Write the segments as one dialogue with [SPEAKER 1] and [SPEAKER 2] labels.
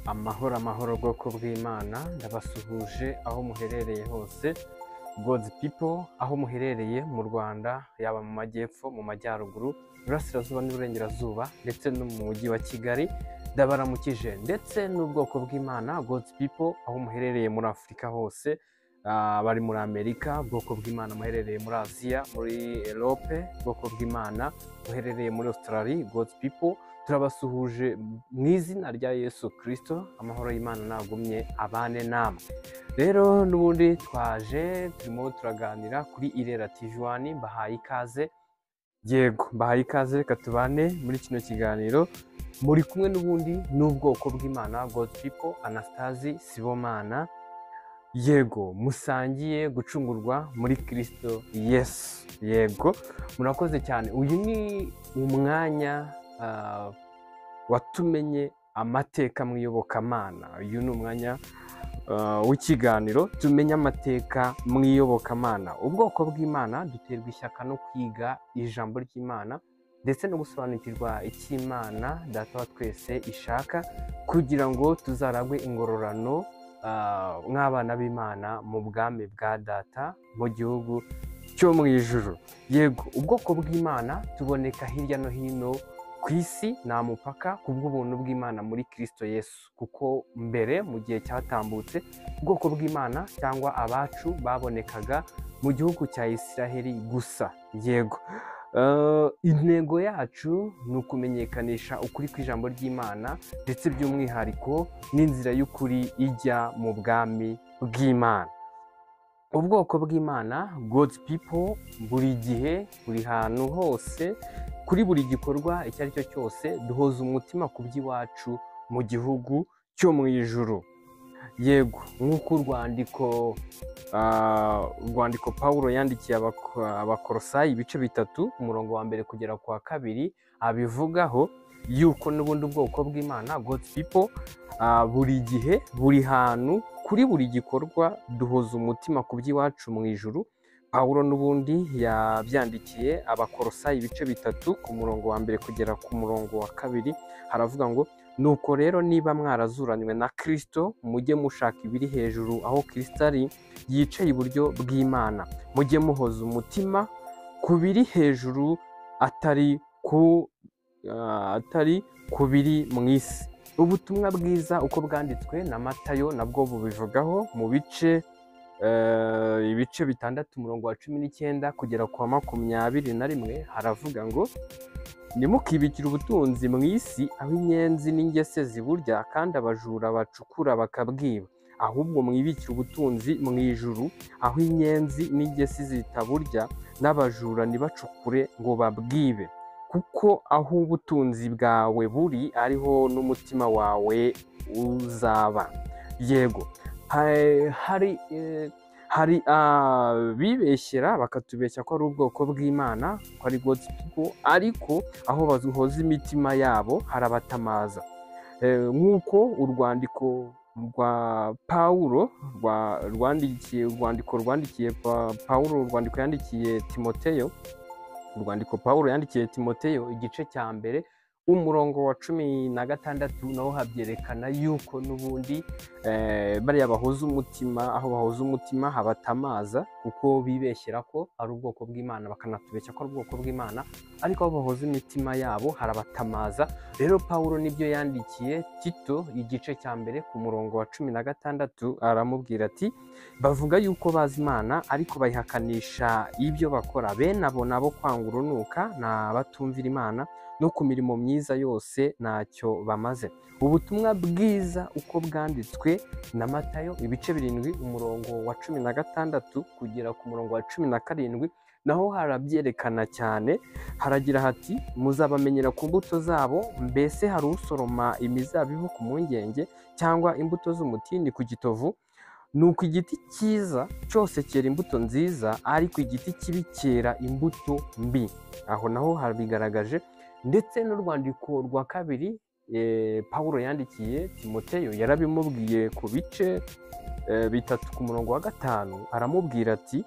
[SPEAKER 1] Amahoro amahoro bwoko bw'Imana, ndabasuhuje aho muherereye hose, God's people aho muherereye mu Rwanda, yaba mu majyepfo, mu majyaruguru, iburasirazuba n'iburengerazuba ndetse no mu mujyi wa Kigali, ndabaramukije ndetse n'ubwoko bw'Imana God's people aho muherereye muri Afurika hose, bari muri Amerika, ubwoko bw'Imana muherereye muri Aziya, muri Europe, ubwoko bw'Imana muherereye muri Australie, God's people turabasuhuje mu izina rya Yesu Kristo, amahoro y'Imana nagumye abane namwe. Rero n'ubundi twaje turimo turaganira kuri Irera TV 1, mbahaye ikaze. Yego, mbahaye ikaze, reka tubane muri kino kiganiro. Muri kumwe n'ubundi n'ubwoko bw'Imana God's people Anastasi Sibomana. Yego, musangiye gucungurwa muri Kristo Yesu. Yego, murakoze cyane. Uyu ni umwanya watumenye amateka mu iyobokamana. Uyu ni umwanya w'ikiganiro tumenye amateka mu iyobokamana. Ubwoko bw'Imana duterwa ishyaka no kwiga ijambo ry'Imana ndetse no gusobanukirwa icyo Imana Data wa twese ishaka kugira ngo tuzaragwe ingororano nk'abana b'Imana mu bwami bwa Data mu gihugu cyo mu ijuru. Yego, ubwoko bw'Imana tuboneka hirya no hino ku isi, nta mupaka, kubw'ubuntu bw'Imana muri Kristo Yesu. Kuko mbere mu gihe cyatambutse ubwoko bw'Imana cyangwa abacu babonekaga mu gihugu cya Isiraheli gusa. Yego, intego yacu ni ukumenyekanisha ukuri kw'ijambo ry'Imana ndetse by'umwihariko n'inzira y'ukuri ijya mu bwami bw'Imana. Ubwoko bw'Imana God's people buri gihe, buri hantu hose, kuri buri gikorwa icyo ari cyo cyose, duhoza umutima ku by'iwacu mu gihugu cyo mu ijuru. Yego, nk'uko urwandiko Pawulo yandikiye Abakorosayi ibice 3 umurongo wa 1 kugera ku wa 2 abivugaho yuko n'ubundi ubwoko bw'Imana God's people buri gihe, buri hantu, kuri buri gikorwa duhoza umutima ku by'iwacu mu ijuru. Pawulo n'ubundi yabyandikiye Abakorosayi ibice 3 ku murongo wa 1 kugera ku murongo wa 2, haravuga ngo: nuko rero niba mwarazuranywe na Kristo, mujye mushaka ibiri hejuru aho Kristo ari yicaye iburyo bw'Imana, mujye muhoza umutima ku biri hejuru atari ku biri mu isi. Ubutumwa bwiza uko bwanditswe na Matayo nabwo bubivugaho mu bice ibice 6 umurongo wa 19 kugera ku wa 21, haravuga ngo: ntimukibikire ubutunzi mu isi aho inyenzi n'ingese ziburya kandi abajura bacukura bakabwiba, ahubwo mwibikire ubutunzi mu ijuru aho inyenzi n'ingese zitaburya n'abajura ntibacukure ngo babwibe, kuko aho ubutunzi bwawe buri ariho n'umutima wawe uzaba. Yego, hari abibeshyera bakatubeshya ko ari ubwoko bw'Imana, ko ari God's people, ariko aho bahoza imitima yabo harabatamaza. Nk'uko urwandiko rwa Pawulo rwandikiye, urwandiko rwandikiye Pawulo, urwandiko yandikiye Timoteyo, urwandiko Pawulo yandikiye Timoteyo igice cya 1 umurongo wa 16, naho habyerekana yuko n'ubundi bariya bahoza umutima, aho bahoza umutima habatamaza, kuko bibeshyera ko ari ubwoko bw'Imana, bakanatubeshya ko ari ubwoko bw'Imana, ariko aho bahoza imitima yabo harabatamaza. Rero Pawulo nibyo yandikiye Tito igice cya 1 ku murongo wa 16, aramubwira ati: bavuga yuko bazi Imana ariko bayihakanisha ibyo bakora, bene abo nabo kwanga urunuka n'abatumvira Imana no ku mirimo myiza yose ntacyo bamaze. Ubutumwa bwiza uko bwanditswe na Matayo ibice 7 umurongo wa 16 kugera ku murongo wa 17, naho harabyerekana cyane. Haragira hati: muzabamenyera ku mbuto zabo, mbese hari usoroma imizabibu ku mpungenge cyangwa imbuto z'umutini ku gitovu? Nuko igiti cyiza cyose cyera imbuto nziza, ariko igiti kibi cyera imbuto mbi. Aho naho harabigaragaje. Ndetse n'urwandiko rwa 2 Pawulo yandikiye Timoteyo yarabimubwiye ku bice 3 ku murongo wa 5, aramubwira ati: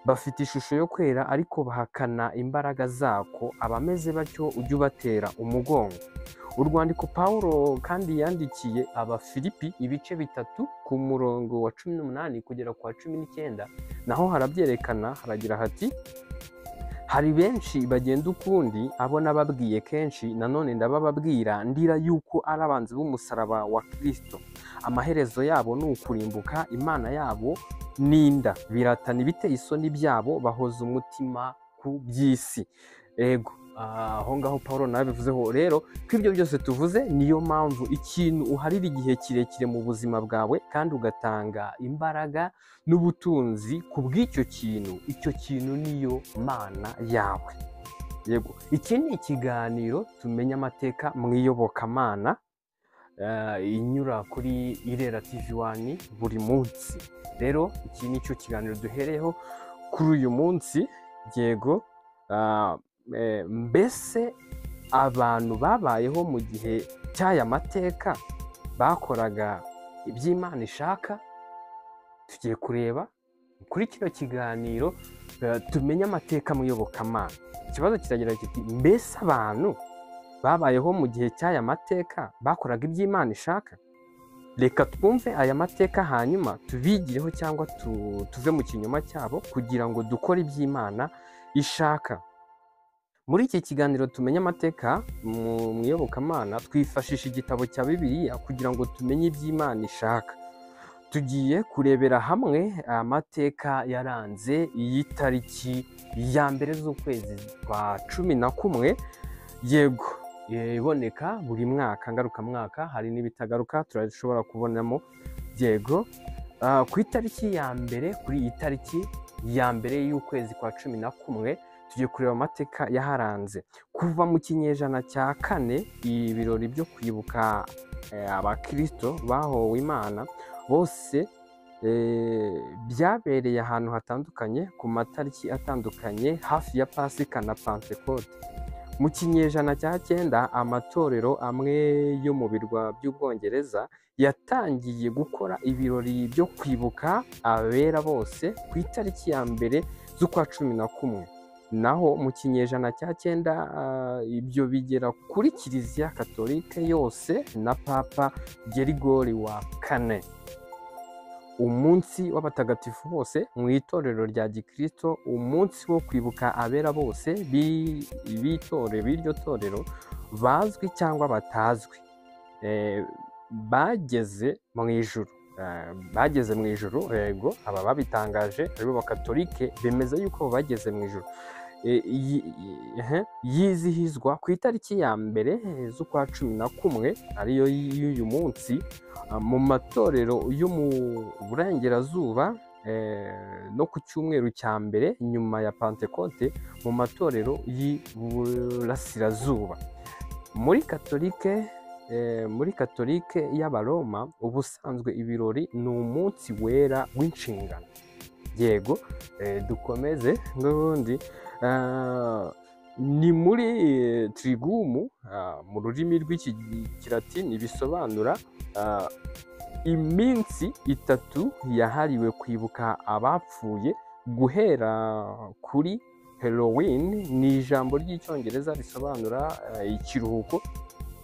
[SPEAKER 1] Bafite ishusho yo kwera ariko bahakana imbaraga zako, abameze batyo ujye ubatera umugongo. Urwandiko Pawulo kandi yandikiye Abafilipi ibice 3 ku murongo wa 18 kugera ku wa 19, naho harabyerekana, haragira hati: hari benshi bagenda ukundi, abo nababwiye kenshi, nanone ndabababwira ndira yuko ari abanzi b'umusaraba wa Kristo. Amaherezo yabo ni ukurimbuka, Imana yabo n'inda, biratana ibiteye isoni byabo, bahoza umutima ku by'isi. Ego, aho ngaho Pawulo nawe bivuzeho. Rero ko ibyo byose tuvuze, niyo mpamvu ikintu uharira igihe kirekire mu buzima bwawe kandi ugatanga imbaraga n'ubutunzi ku bw'icyo kintu, icyo kintu niyo mana yawe. Yego, iki ni ikiganiro tumenya amateka mu iyobokamana, inyura kuri Irera TV 1 buri munsi. Rero iki ni cyo kiganiro duhereyeho kuri uyu munsi. Yego, mbese abantu babayeho mu gihe cy'aya mateka bakoraga iby'Imana ishaka? Tugiye kureba kuri kino kiganiro tumenye amateka mu iyobokamana. Ikibazo kiragira kiti: mbese abantu babayeho mu gihe cy'aya mateka bakoraga iby'Imana ishaka? Reka twumve aya mateka hanyuma tubigireho cyangwa tuve mu kinyoma cyabo kugira ngo dukore iby'Imana ishaka. Muri iki kiganiro tumenye amateka mu iyobokamana, twifashisha igitabo cya Bibiliya kugira ngo tumenye iby'Imana ishaka. Tugiye kurebera hamwe amateka yaranze iyi tariki ya 1 z'ukwezi kwa 11. Yego, iboneka buri mwaka ngarukamwaka, hari n'ibitagaruka turashobora kubonamo. Yego, ku itariki ya 1, kuri iyi tariki ya 1 y'ukwezi kwa 11, tugiye kureba amateka yaharanze. Kuva mu kinyejana cya 4, ibirori byo kwibuka abakristo bahowe Imana bose byabereye ahantu hatandukanye ku matariki atandukanye hafi ya Pasika na Pentekote. Mu kinyejana cya 9, amatorero amwe yo mu birwa by'Ubwongereza yatangiye gukora ibirori byo kwibuka abera bose ku itariki ya 1 z'ukwa 11. Naho mu kinyejana cya 9, ibyo bigera kuri Kiliziya Katolike yose na Papa Gerigori wa 4. Umunsi w'abatagatifu bose mu itorero rya Gikristo, umunsi wo kwibuka abera bose b'iryo torero bazwi cyangwa batazwi, bageze mu ijuru. Bageze mu ijuru. Yego, aba babitangaje aribo bakatolike bemeza yuko bageze mu ijuru. Yizihizwa ku itariki ya 1 z'ukwa 11, ariyo y'uyu munsi, mu matorero yo mu burengerazuba, no ku cyumweru cya 1 nyuma ya Pentekote mu matorero y'iburasirazuba. Muri Katolike y'Abaroma, ubusanzwe ibirori ni umunsi wera w'inshingano. Yego, dukomeze n'ubundi. Ni muri trigumu, mu rurimi rw'ikilatini bisobanura iminsi 3 yahariwe kwibuka abapfuye, guhera kuri Halloween. Ni ijambo ry'icyongereza risobanura ikiruhuko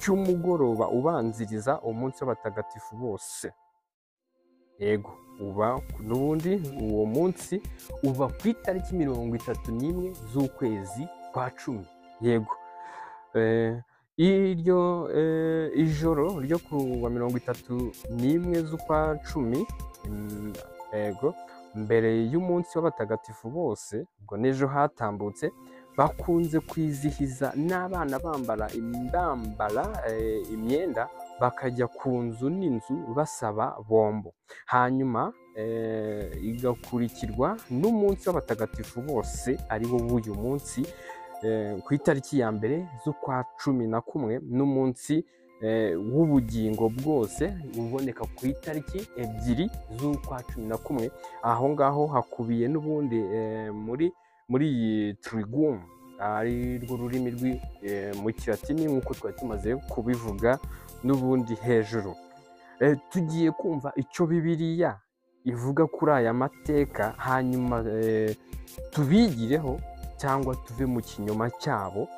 [SPEAKER 1] cy'umugoroba ubanziriza umunsi w'abatagatifu bose. Yego, uba n'ubundi uwo munsi uba ku itariki 31 z'ukwezi kwa 10. Yego, iryo ijoro ryo ku wa 31 z'ukwa 10, yego, mbere y'umunsi w'abatagatifu bose, ubwo n'ejo hatambutse, bakunze kwizihiza n'abana bambara imyenda bakajya ku nzu n'inzu basaba bombo, hanyuma igakurikirwa n'umunsi w'abatagatifu bose ari wo w'uyu munsi, ku itariki ya 1 z'ukwa 11, n'umunsi w'ubugingo bwose uboneka ku itariki 2 z'ukwa 11. Aho ngaho hakubiye n'ubundi muri iyi triguum, ari rwo rurimi mu Kilatini nk'uko twari tumaze kubivuga n'ubundi hejuru. Tugiye kumva icyo Bibiliya ivuga kuri aya mateka, hanyuma tubigireho cyangwa tuve mu kinyoma cyabo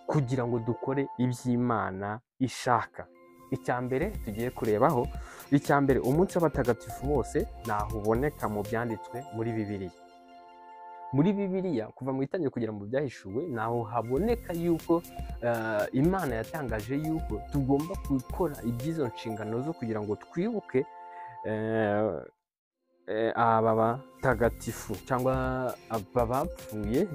[SPEAKER 1] kugira ngo dukore iby'Imana ishaka. Icya mbere tugiye kurebaho, icya mbere, umunsi w'abatagatifu bose ntaho uboneka mu byanditswe muri Bibiliya. Muri Bibiliya kuva mu itangira kugera mu byahishuwe ntaho haboneka yuko Imana yatangaje yuko tugomba gukora iby'izo nshingano zo kugira ngo twibuke aba batagatifu cyangwa aba bapfuye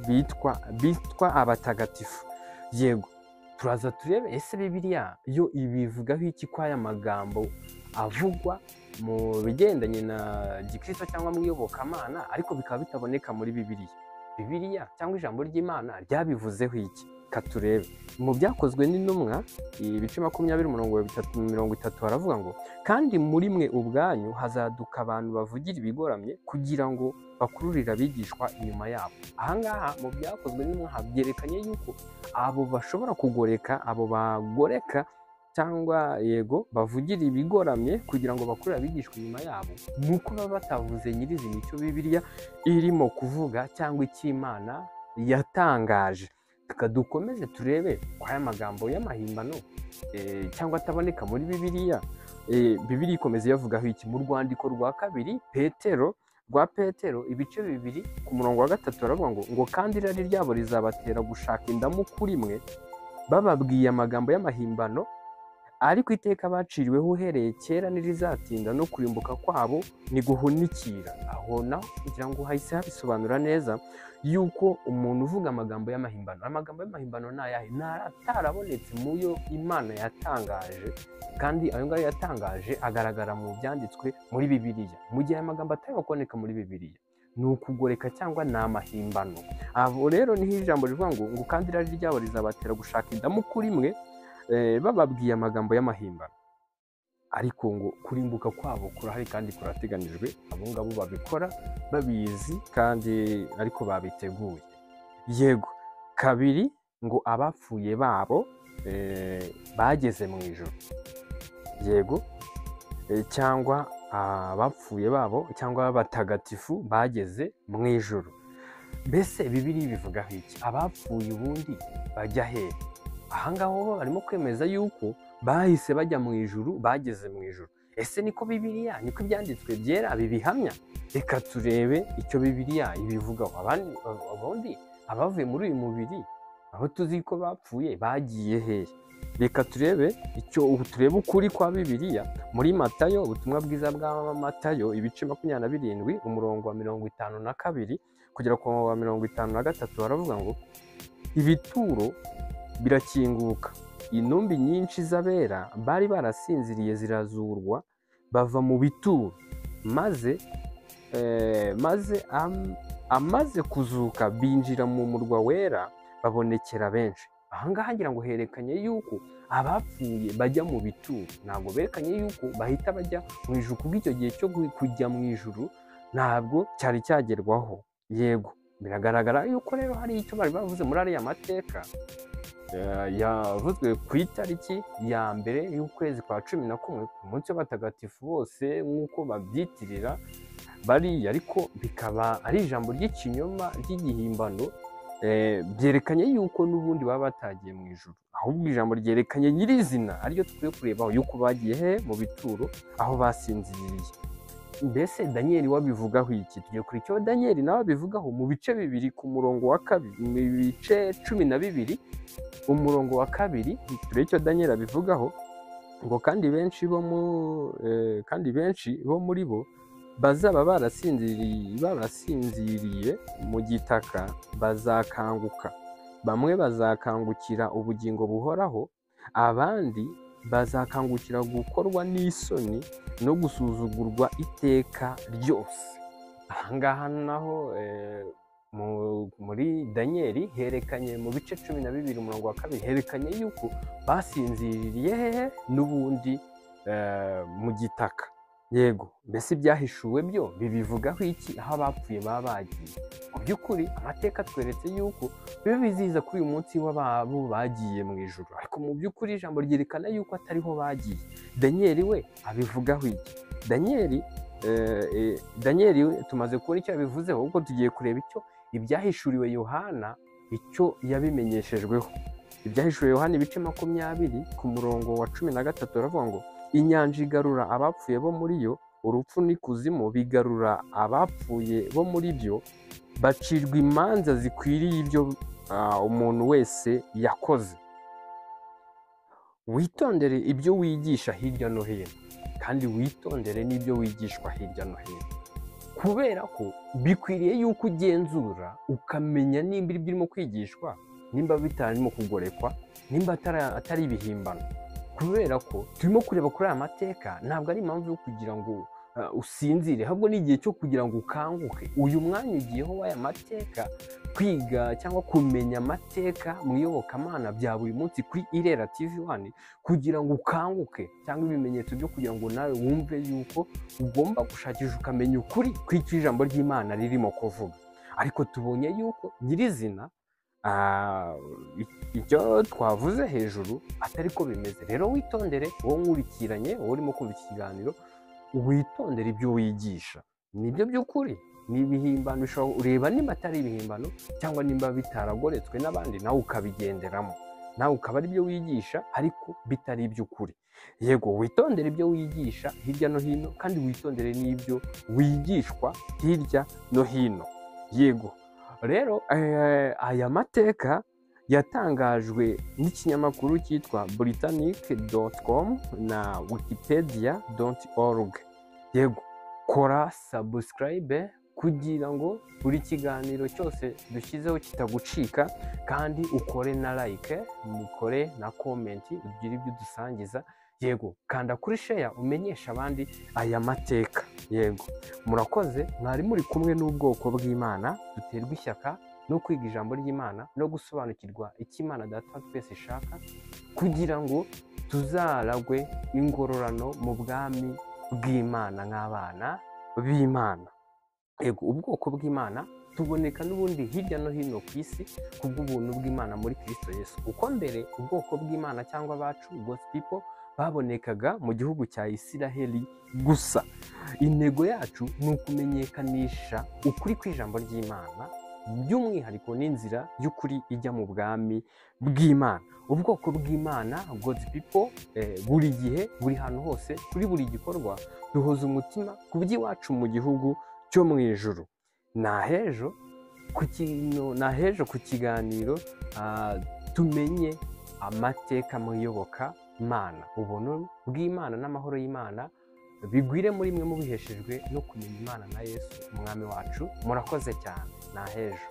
[SPEAKER 1] bitwa abatagatifu. Yego, turaza turebe ese Bibiliya yo ibivugaho iki ko aya magambo avugwa mu bigendanye na gikristo cyangwa mu iyobokamana, ariko bikaba bitaboneka muri Bibiliya. Bibiliya cyangwa ijambo ry'Imana ryabivuzeho iki? Ka turebe mu Byakozwe n'Intumwa ibice 20 umurongo wa 30 haravuga ngo: kandi muri mwe ubwanyu hazaduka abantu bavugira ibigoramye kugira ngo bakururire abigishwa inyuma yabo. Ahangaha mu Byakozwe n'Intumwa habyerekanye yuko abo bashobora kugoreka, abo bagoreka cyangwa yego bavugira ibigoramye kugira ngo bakurure abigishwa inyuma yabo, nuko baba batavuze nyirizina icyo Bibiliya irimo kuvuga cyangwa icyo Imana yatangaje. Reka dukomeze turebe ko aya magambo y'amahimbano cyangwa ataboneka muri Bibiliya, Bibiliya ikomeza iyavugaho iki. Mu rwandiko rwa kabiri Petero, rwa Petero ibice 2 ku murongo wa 3 baravuga ngo kandi irari ryabo rizabatera gushaka indamu kuri mwe, bababwiye amagambo y'amahimbano, ariko iteka baciriweho uhereye kera ntirizatinda, no kurimbuka kwabo ntiguhunikira. Aho naho kugira ngo hahise habisobanura neza yuko umuntu uvuga amagambo y'amahimbano, amagambo y'amahimbano ni ayahe? Ni atarabonetse mu yo Imana yatangaje, kandi ayo ngayo yatangaje agaragara mu byanditswe muri Bibiliya. Mu gihe aya magambo atari kuboneka muri Bibiliya, ni ukugoreka cyangwa ni amahimbano. Abo rero niho ijambo rivuga ngo kandi irari ryabo rizabatera gushaka indamu kuri mwe, bababwiye amagambo y'amahimbano, ariko ngo kurimbuka kwabo kurahari kandi kurateganijwe. Abo ngabo babikora babizi kandi ariko babiteguye. Yego, kabiri ngo abapfuye babo bageze mu ijuru. Yego, cyangwa abapfuye babo cyangwa abatagatifu bageze mu ijuru. Mbese Bibiliya ibivugaho iki? Abapfuye ubundi bajya hehe? Ahangaha bo barimo kwemeza yuko bahise bajya mu ijuru, bageze mu ijuru. Ese niko Bibiliya, niko ibyanditswe byera bibihamya? Reka turebe icyo Bibiliya ibivugaho. Abundi abavuye muri uyu mubiri, aho tuzi ko bapfuye, bagiye hehe? Reka turebe icyo, turebe ukuri kwa Bibiliya muri Matayo, ubutumwa bwiza bwa Matayo ibice 27 umurongo wa 52 kugera ku wa 53 baravuga ngo: ibituro birakinguka, intumbi nyinshi z'abera bari barasinziriye zirazurwa bava mu bituro, maze amaze kuzuka binjira mu murwa wera babonekera benshi. Ahangaha ngira ngo herekanye yuko abapfuye bajya mu bituro, ntabwo berekanye yuko bahita bajya mu ijuru, kuko icyo gihe cyo kujya mu ijuru ntabwo cyari cyagerwaho. Yego, biragaragara yuko rero hari icyo bari bavuze muri ariya mateka yavuzwe ku itariki ya 1 y'ukwezi kwa 11 ku munsi w'abatagatifu bose nk'uko babyitirira bariya, ariko bikaba ari ijambo ry'ikinyoma ry'igihimbano. Byerekanye yuko n'ubundi baba batagiye mu ijuru, ahubwo ijambo ryerekanye nyirizina ariryo tukwiye kurebaho yuko bagiye he? Mu bituro aho basinziriye. Mbese Daniel wabivugaho iki? Tugiye kuri icyo Daniel nawe abivugaho mu bice 2 ku murongo wa 2, mu bice 12 umurongo wa 2, turebe icyo Daniel abivugaho ngo: kandi benshi bo muri bo bazaba barasinziriye mu gitaka bazakanguka, bamwe bazakangukira ubugingo buhoraho, abandi bazakangukira gukorwa n'isoni no gusuzugurwa iteka ryose. Ahangaha naho muri Daniel herekanye mu bice 12 umurongo wa 2 herekanye yuko basinziriye hehe? N'ubundi mu gitaka. Yego, mbese ibyahishuwe byo bibivugaho iki? Aho abapfuye baba bagiye. Mu by'ukuri amateka tweretse yuko biba biziza kuri uyu munsi w'ababo bagiye mu ijuru, ariko mu by'ukuri ijambo ryerekana yuko atariho bagiye. Daniel we abivugaho iki? Daniel Daniel tumaze kubona icyo yabivuzeho, ubwo tugiye kureba icyo ibyahishuriwe Yohana icyo yabimenyeshejweho. Ibyahishuriwe Yohana ibice 20 ku murongo wa 13 baravuga ngo inyanja igarura abapfuye bo muri yo, urupfu n'ikuzimu bigarura abapfuye bo muri byo, bacirwa imanza zikwiriye ibyo umuntu wese yakoze. Witondere ibyo wigisha hirya no hino, kandi witondere n'ibyo wigishwa hirya no hino, kubera ko bikwiriye yuko ugenzura ukamenya nimba ibyo urimo kwigishwa, nimba bitarimo kugorekwa, nimba atari ibihimbano. Kubera ko turimo kureba kuri aya mateka, ntabwo ari impamvu yo kugira ngo usinzire, ahubwo ni igihe cyo kugira ngo ukanguke. Uyu mwanya ugiyeho w'aya mateka, kwiga cyangwa kumenya amateka mu iyobokamana bya buri munsi kuri Irera TV 1, kugira ngo ukanguke, cyangwa ibimenyetso byo kugira ngo nawe wumve yuko ugomba gushakisha ukamenya ukuri kw'icyo ijambo ry'Imana ririmo kuvuga. Ariko tubonye yuko nyirizina icyo twavuze hejuru atari ko bimeze. Rero witondere, wowe nkurikiranye, wowe urimo kumva iki kiganiro, witondere ibyo wigisha. Nibyo by'ukuri, ni ibihimbano, ushobora ureba nimba atari ibihimbano cyangwa nimba bitaragoretswe n'abandi, nawe ukabigenderamo, nawe ukaba ari byo wigisha ariko bitari iby'ukuri. Yego, witondere ibyo wigisha hirya no hino, kandi witondere n'ibyo wigishwa hirya no hino. Yego, rero aya mateka yatangajwe n'ikinyamakuru cyitwa britannic.com na wikipedia.org. Yego, kora subscribe kugira ngo buri kiganiro cyose dushyizeho kitagucika, kandi ukore na like, mukore na comment, ugire ibyo udusangiza. Yego, kanda kuri share umenyesha abandi aya mateka. Yego, murakoze, mwari muri kumwe n'ubwoko bw'Imana. Duterwa ishyaka no kwiga ijambo ry'Imana no gusobanukirwa icyo Imana Data twese ishaka, kugira ngo tuzaragwe ingororano mu bwami bw'Imana nk'abana b'Imana. Yego, ubwoko bw'Imana tuboneka n'ubundi hirya no hino ku isi kubw'ubuntu bw'Imana muri Kristo Yesu. Uko mbere ubwoko bw'Imana cyangwa abacu, God's people, babonekaga mu gihugu cya Isiraheli gusa. Intego yacu ni ukumenyekanisha ukuri kw'ijambo ry'Imana, by'umwihariko n'inzira y'ukuri ijya mu bwami bw'Imana. Ubwoko bw'Imana, God's people, buri gihe, buri hantu hose, kuri buri gikorwa, duhoza umutima ku by'iwacu mu gihugu cyo mu ijuru. Nahejo ku kiganiro tumenye amateka mu iyobokamana. Ubuntu bw'Imana n'amahoro y'Imana bigwire muri mwe mubiheshejwe no kumenya Imana na Yesu umwami wacu. Murakoze cyane. Nahejo.